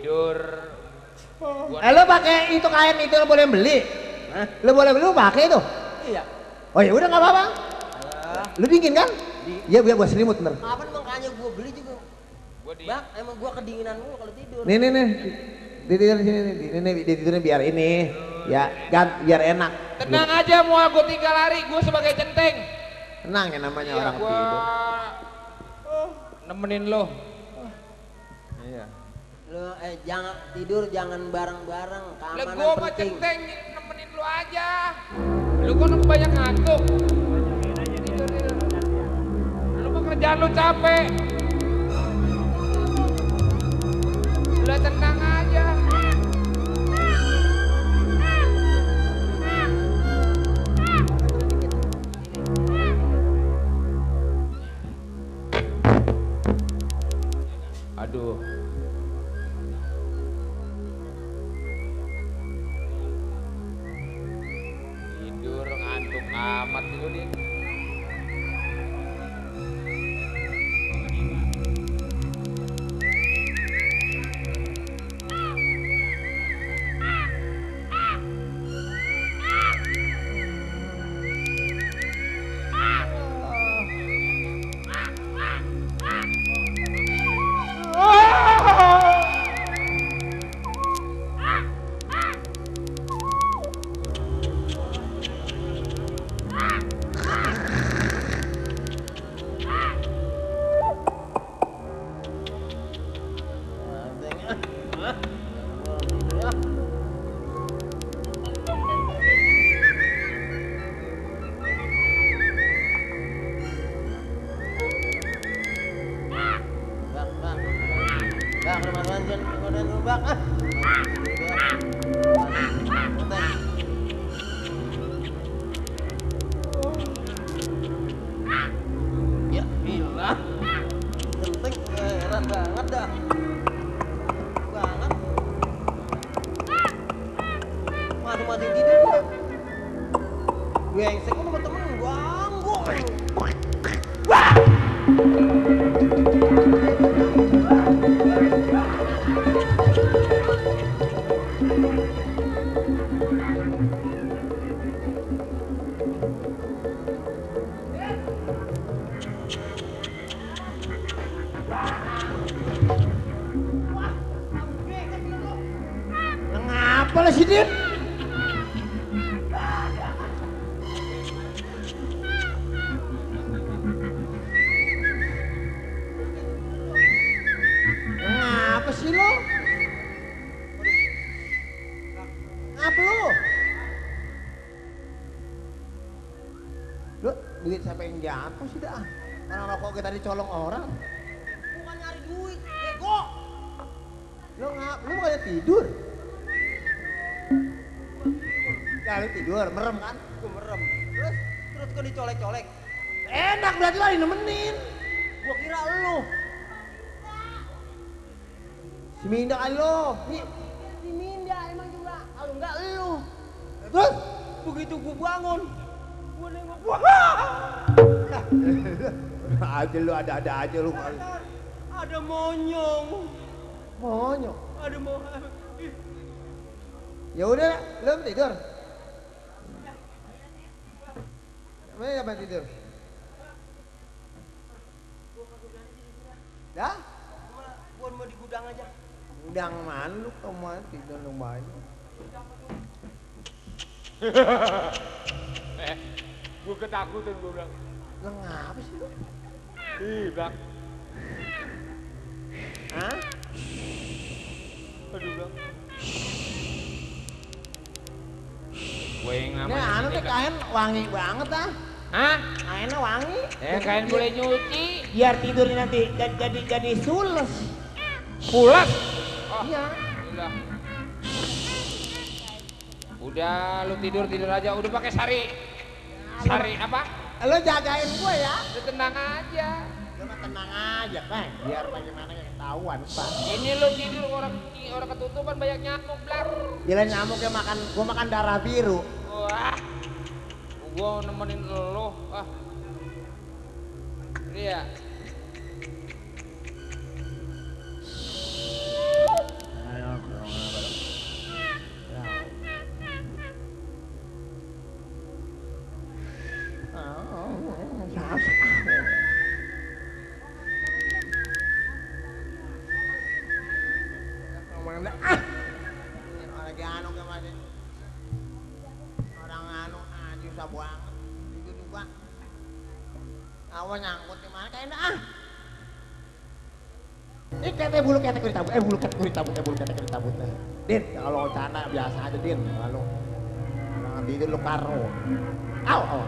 tidur. Lo pakai itu kain itu lo boleh beli. Lo boleh beli lo pakai itu. Iya. Oh ya udah nggak apa-apa. Lo dingin kan? Iya biar gua selimut ntar. Kapan makanya gua beli juga. Bang, emang gua kedinginan mulu kalau tidur. Nih. Di tidur sini nih. Ini di tidurnya biar ini. Ya, biar enak. Tenang aja mau gua 3 lari, gua sebagai centeng. Tenang ya namanya Iya, orang gua tidur. nemenin lo. Iya. Lo jangan tidur jangan bareng-bareng, Lah keamanan gua mah penting. centeng nemenin lo aja. Lu kan banyak ngantuk. Tidur. Lu mah kerjaan lu capek. Lu tenang aja. Aduh. Tidur ngantuk amat itu dia. Bang, rumah manjan, kemudian lu bang. Ya, gila. Penting, heran banget dah. Banget. Mati tidur gua. Brengsek lu sama temen ganggu. Ngapa lah si dia? Ngapa sih lo? Ngapa lo? Lo duit siapa yang jatuh sih dah? Orang rokok kita dicolong orang. Bukan nyari duit, bego. Lo bukannya tidur? Gak lo tidur, merem kan? Gua merem. Terus kok dicolek-colek. Enak berarti lo nemenin. Gua kira lu. Si Minda kali lo. Si Minda emang juga. Kalau enggak lu. Terus? Begitu gua bangun, gua nengok. Wah! Aja lu ada aja lu. Ada monyong. Monyok. Ada monyong. Ya udah, lo tidur. Mana siapa yang tidur? Dah? Gua mau di gudang aja. Gudang mana lu kamu tidur lu banyak. Gue ketakutan gue bilang. Lah ngapa sih lu? Ih, Bang. Hah? Aduh, Bang. Gue yang Ini namanya anu sini, teh kain wangi banget ah. Hah? Kainnya wangi. Kain boleh nyuci. Biar tidurnya nanti jadi sules. Pulas. Oh, Iya. gila. Udah, lu tidur aja. Udah pakai sari. Sari apa? Lo jagain gue ya. Udah tenang aja. Lo mah tenang aja, Pak. Biar bagaimana yang ketahuan, Pak. Ini lu tidur orang ketutupan banyak nyamuk, Blak. Gila nyamuknya gua makan darah biru. Wah. Gua nemenin lo. Ah. Iya. orang dah. Lagi anu ke masih. Orang anu susah banget. Itu juga. Awan nyangkut di mana kayak dah. Ini kayak bulu ketek ditabut, bulu ketek ditabut. Din, kalau canda biasa aja Din. Lalu nanti itu lu karo. Au.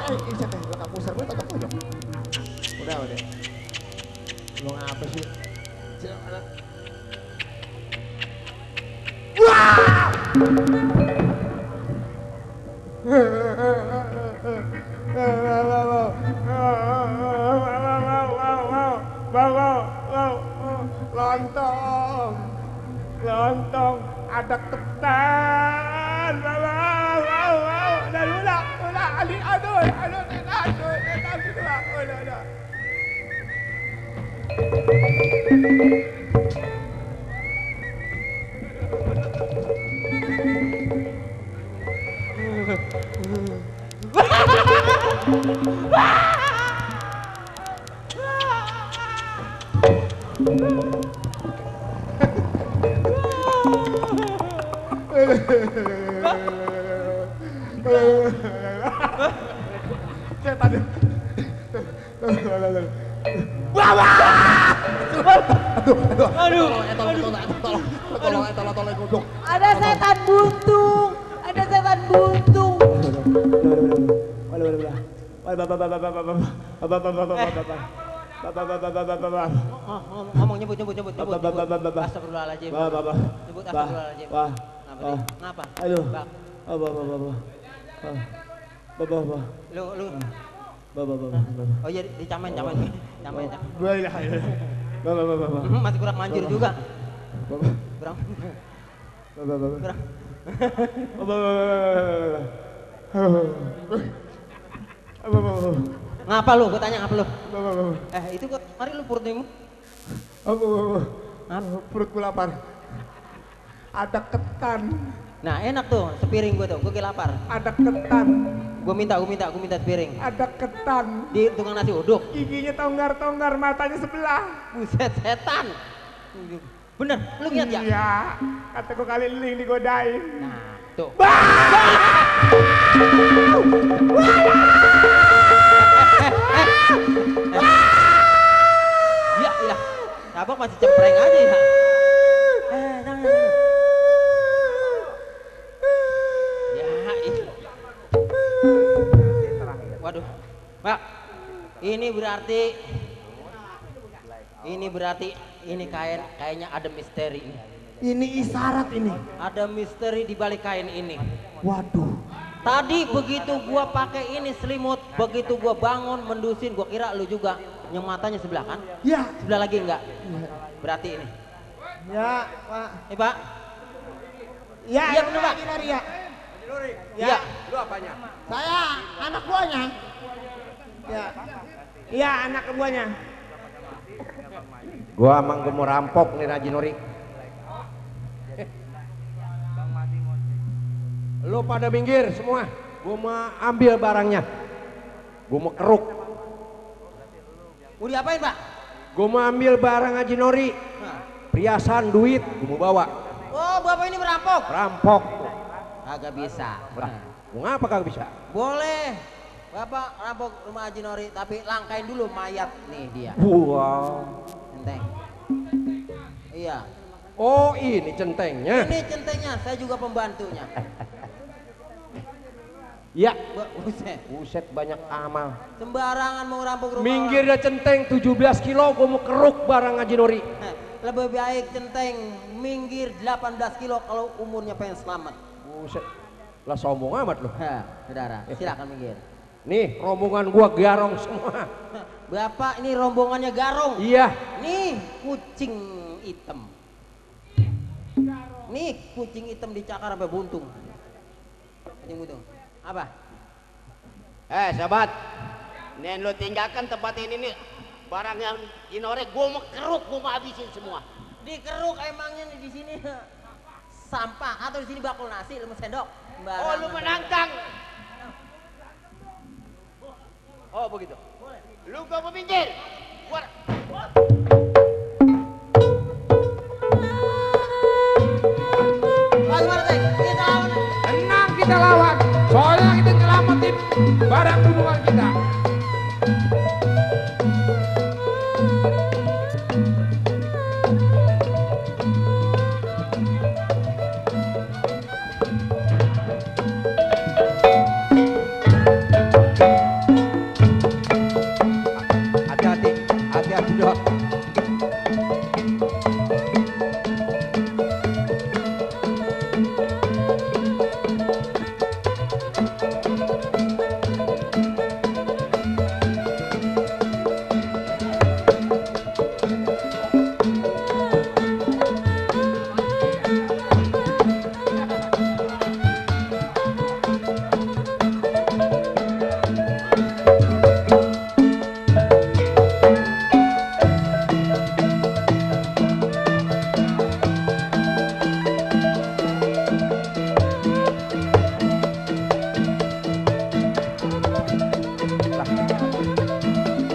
Siapa yang belakang pusar gue tetap aja. Udah. Lu ngapa sih? Wah! Lontong ada ketan. Dan udah aduh. Setan. Aduh. Tolong. Ada setan buntung. Ngomong nyebut. Astagfirullahaladzim. Nyebut astagfirullahaladzim. Kenapa? Aduh. Lu. Oh iya dicamain. Masih kurang manjur juga. Kurang. Ngapa lu? Gue tanya ngapa lu? Itu kok mari lu perutmu. Perutku lapar. Ada ketan. Nah enak tuh sepiring gue tuh, gue lapar. Ada ketan. Gue minta sepiring. Ada ketan. Di tukang nasi uduk. Giginya tonggar, matanya sebelah. Buset setan. Bener, lu lihat ya? Iya, kata gue kali eling digodain. Nah tuh. Ya ilah, Abang masih cempreng aja ya. Jangan. Waduh, Pak, ini berarti ini kayaknya ada misteri ini. Ini isyarat ini. Ada misteri di balik kain ini. Waduh. Tadi begitu gua pakai ini selimut, begitu gua bangun mendusin, gua kira lu juga yang matanya sebelah kan? Ya. Sebelah lagi enggak? Berarti ini. Ya, Pak. Pak. Ya, iya bener Pak. Ya. Ya. Lu apanya? Saya anak buahnya. Ya. Iya, anak buahnya. Gua emang mau rampok nih Rajinori. Lu pada minggir semua. Gua mau ambil barangnya. Gua mau keruk. Mau diapain Pak? Gua mau ambil barang Haji Nori. Perhiasan, duit, gua mau bawa. Oh, Bapak ini merampok? Rampok. Kagak bisa. Mau ngapa kagak bisa? Boleh. Bapak rampok rumah Haji Nori, tapi langkain dulu mayat nih dia. Wow. Centeng. Iya. Oh, ini centengnya. Ini centengnya, saya juga pembantunya. Ya. Buset. Banyak amal. Sembarangan mau rampok rumah. Minggir dah centeng 17 kilo, gua mau keruk barang Haji Nori. Lebih baik centeng minggir 18 kilo kalau umurnya pengen selamat. Buset. Lah sombong amat lu. Saudara, silakan minggir. Nih, rombongan gua garong semua. Bapak ini rombongannya garong. Iya. Nih kucing hitam. Nih kucing hitam dicakar sampai buntung. Kucing buntung. Apa? Sahabat, nih lo tinggalkan tempat ini nih. Barang yang Inore gua mau keruk, gua mau habisin semua. Dikeruk emangnya nih di sini sampah atau di sini bakul nasi, lemes sendok. Oh, lu menantang. Oh, begitu. Lu gak mau minggir. Gua Tenang kita lawan. Soalnya kita nyelamatin barang bunuhan kita. Hati-hati, hati-hati dok.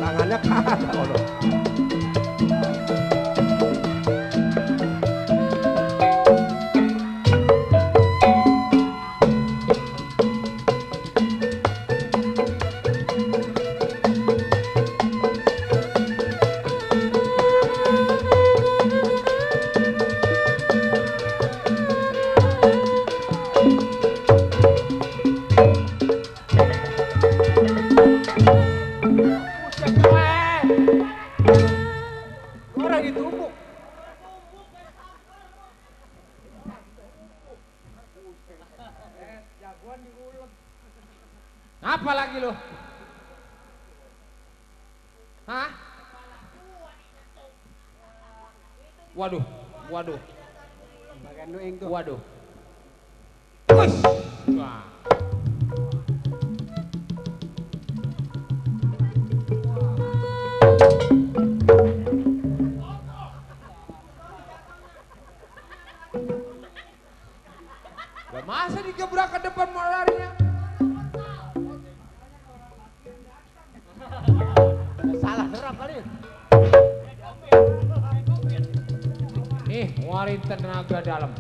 Tangannya kagak ono. Orang ditumbuk. Apa lagi lo? Hah? Waduh, waduh. Waduh. Wush. Wah. Lah masa digebrak ke depan mau larinya? Salah derap kali. Nih, warin tenaga dalam.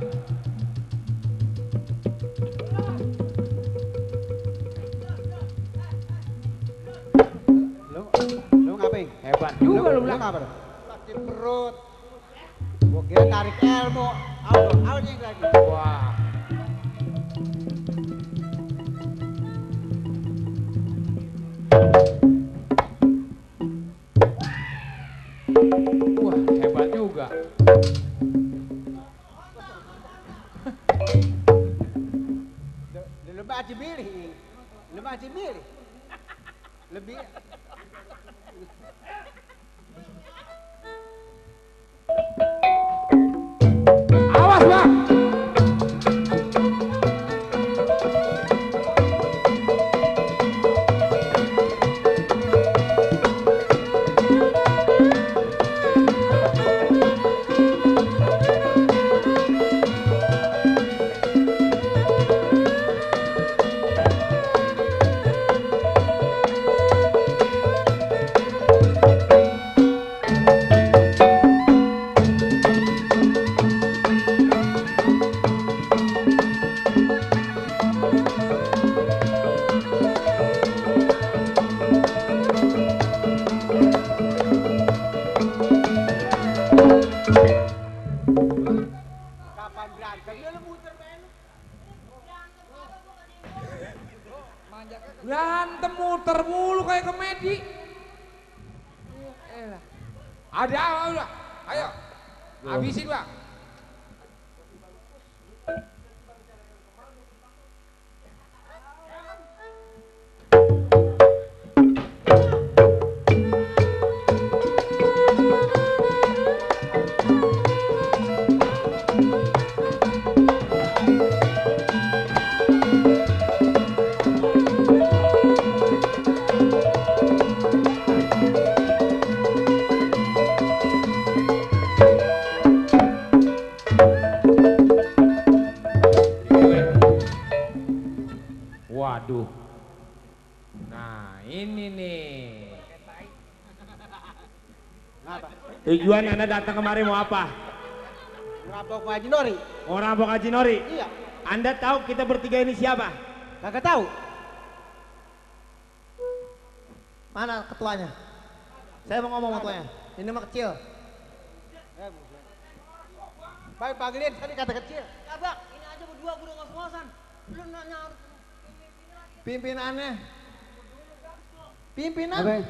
Lu ngapain? Hebat juga lu Lu bilang. ngapain? Sakit perut. Gua kira tarik ilmu. Awalnya lagi. Wah. Wah, hebat juga. Lebih aja milih. Lebih aja milih. Lebih Awas, Bang. kapan berantem lu muter men. Berantem muter mulu kayak komedi. Ada apa udah? Ayo. Habisin, Bang. Tujuan Anda datang kemari mau apa? Ngerampok Pak Haji Nori. Mau rampok Haji Nori? Iya. Anda tahu kita bertiga ini siapa? Kagak tahu. Mana ketuanya? Saya mau ngomong sama ketuanya. Ini mah kecil. Pak panggilin tadi kata kecil. Ya bang, ini aja berdua gue udah ngos-ngosan. Lu nanya harus Pimpinannya. Pimpinan. Apa?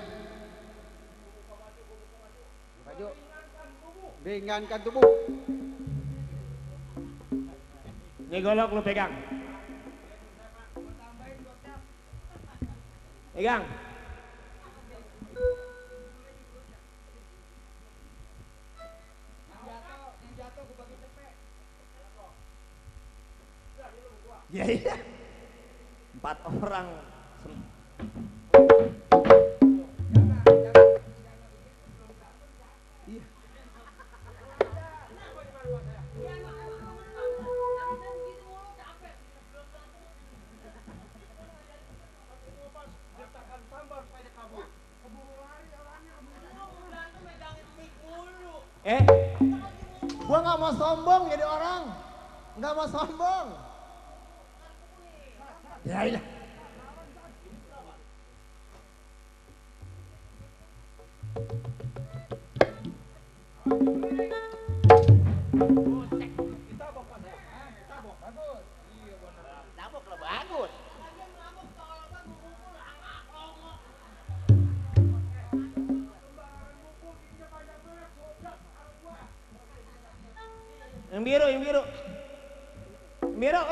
Baju. Ringankan tubuh. Ini golok lu pegang. Pegang. Ya iya. 4 orang. Gua nggak mau sombong jadi orang, nggak mau sombong. Ya iya. Tabok lah bagus. Yang biru, yang biru. Yang biru,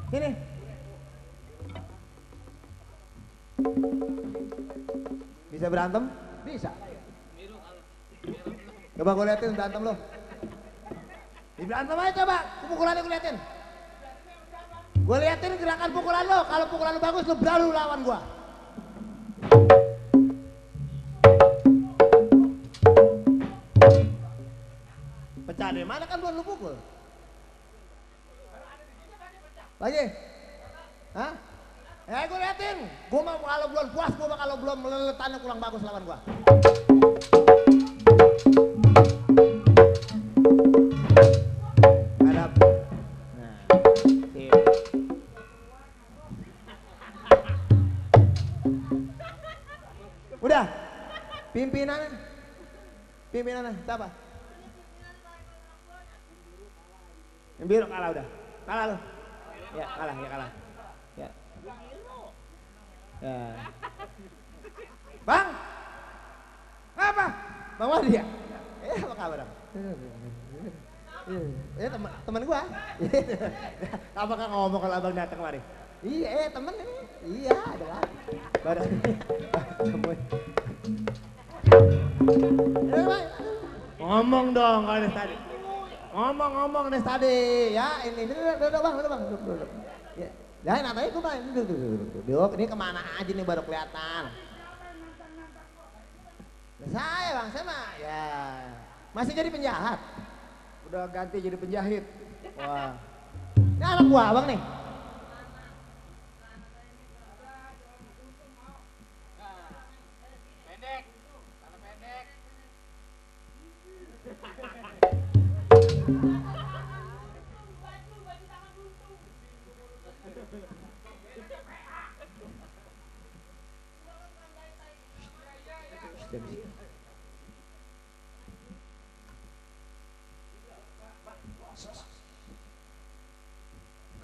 Ini. Bisa berantem? Bisa. Coba gue liatin berantem lo. Di berantem aja coba, pukulannya gue liatin. Gue liatin gerakan pukulan lo, kalau pukulan lo bagus lo berlalu lawan gue. Pecah deh, mana kan belum lu pukul? Lagi? Hah? Gue liatin, gue mau kalau belum puas, gue kalau belum meleletannya kurang bagus lawan gue. Hadap. Nah, sip. Udah, pimpinannya siapa? Yang biru kalah udah, kalah lu. Ya kalah, ya. Ya. Bang, apa? Bang Wadi ya? Apa kabar? Teman gua. Apakah ngomong kalau abang datang kemari? Iya, temen ini. Iya, adalah. Barang. Ngomong dong kalau dari tadi. Ngomong dari tadi. Ya, ini udah bang, duduk. Ya, ya namanya gua bang, duduk. Ini kemana aja nih baru kelihatan. Saya bang, saya mah ya masih jadi penjahat. Udah ganti jadi penjahit. Wah, ini anak gua abang nih. Pendek, tanah pendek.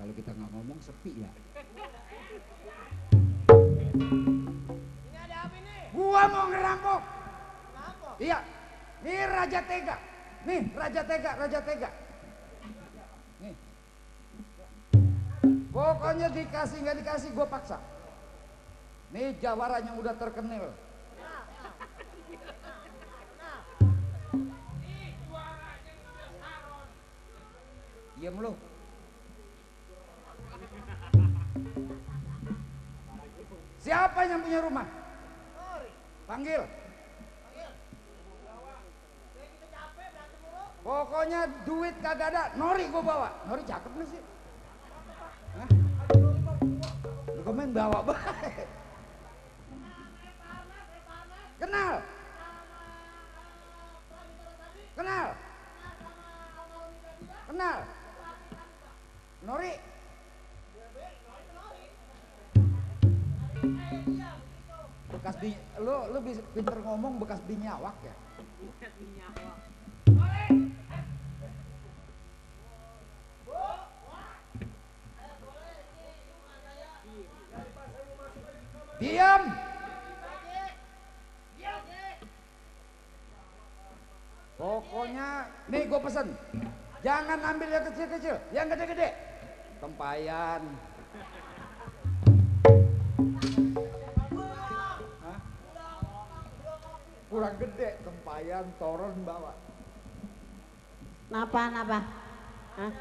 Kalau kita nggak ngomong sepi ya. Ini ada apa ini? Gua mau ngerampok. Iya, nih Raja Tega. Nih Raja Tega. Nih. Pokoknya dikasih nggak dikasih gua paksa. Nih jawara yang udah terkenal. Diam lu. Siapa yang punya rumah? Panggil. Pokoknya duit kagak ada, Nori gua bawa. Nori cakep nih sih. Hah? Lu komen bawa baik. Kenal? Kenal. Nori. Bekas di lu bisa pinter ngomong bekas dinyawak ya. Diam. Pokoknya nih gue pesen, jangan ambil yang kecil-kecil, yang gede-gede. Tempayan. Hah? Kurang gede, tempayan, toron bawa. Napa? Hah?